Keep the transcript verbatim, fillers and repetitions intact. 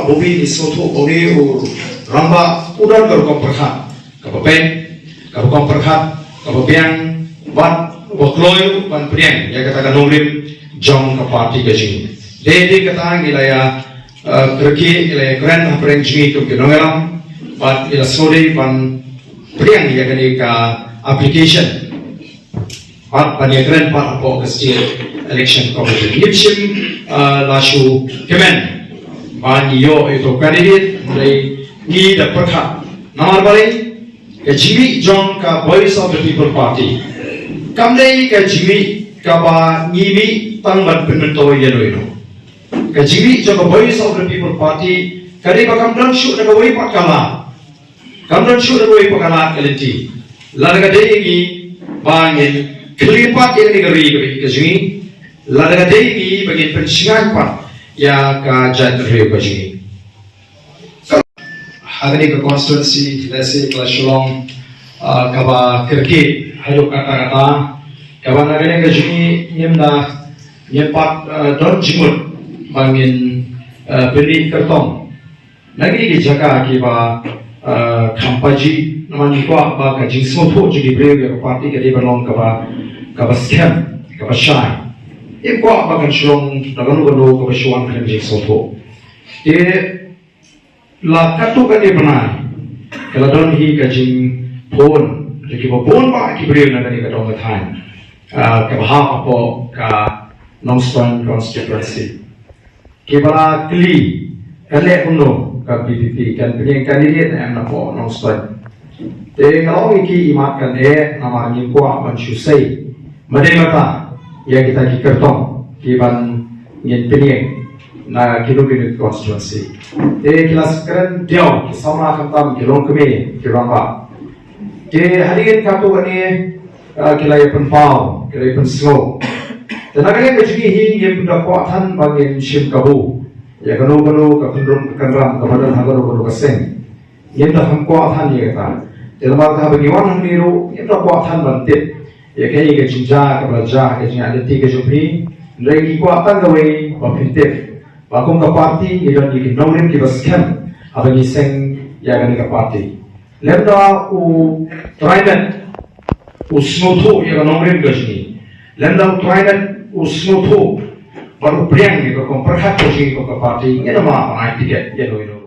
Ubi ni soto oni u ramba udan ka rukom perkhat. Ka papen, ka rukom perkhat, ka papiang, ban, wa kloi, ban pediang, ya kata ka nongrim, jong ka parti ka jing. Dei dei kata ngi la ya, eh, kerki, ngi la ya kren, ha pereng jing, kum ki nongelam, ban, ngi la sodi, ban pediang, ya kani ka application. Pat ban ïakren pat hapoh ka State Election Commission. Ngim shym, uh, la shu kmen ban ïoh ïa uto u candidate, hynrei ngi da pyrkhat. Namar balei, ka jingmih jong ka Voice of the People Party kam dei ka jingmih kaba ngi mih tang ban pynmyntoi ïa no ïa no. Ka jingmih jong ka Voice of the People Party ka dei ba kam don shuh da kawei pat ka lad. Kam don shuh da kawei pat ka lad ka lynti. Lada ka dei ngi ba ngin khlieh pat ïa kane ka ri ka ri ka jong ngi. Lada ka dei ngi ba ngin pynshngaiñ pat ïa ka jaitbynriew ka jong ngi. Ha kane ka constituency lehse ka la shu long, ah, kaba kyrkieh haduh katta katta. Kaba na kane ka jong ngi ngim da, ngim pat, ah, don jingmut ba ngin, ah, pynmih kyrtong na kine ki jaka kiba, eh, kham pajih, namar ngi kwah ba ka jingsngewthuh jong ki briew ïa ka parti ka dei ban long kaba, kaba skhem, kaba shai. Ngim kwah ba kan shu long da kano kano kaba shu wan khlem jingsngewthuh. Te la katto katne bnai ka la don hi ka jingphone jong kiba bun bah ki briew na kane ka dong ka thaiñ, eh, kaba hap hapoh ka Nongstoiñ constituency. Kiba la kylli, kan leh kumno ka V P P, kan pynïeng candidate ne em napoh Nongstoiñ. Te nga la ong ïa ki, imat kan eh, namar ngim kwah ban shu sei ma dei mata ïa kita ki kyrtong kiban ngin pynïeng na kino kino ki constituency. Te ki la kren diaw, ki samla khamtam, ki longkmie, ki rangbah. Te hadien katto katne, ah, ki la ïa pynpaw, ki la ïa pynsngew. Te na kane ka jingïahi ngim da kwah than ba ngin shim kabu ïa kano kano ka kynrum ka kynram kaba don ha kano kano ka seng. Ngim da kham kwah than ïa kata. Te namar kata ba ngi wan hangne ruh ngim da kwah than ban tip ïa kaei ka jingjia kaba la jia ha ka jingïaid lynti ka jong phi. Hynrei ngi kwah tang kawei ba phin tip ba kum ka parti ngi don ïa ki nongrim kiba skhem haba ngi seng ïa kane ka parti. Lymda u trai met u sngewthuh ïa ka nongrim ka jong ngi. Lymda u trai met u sngewthuh bad u pdiang ïa ka rukom pyrkhat ka jong ngi kum ka parti, ngin ym lah ban ai tiket ïa no ïa no.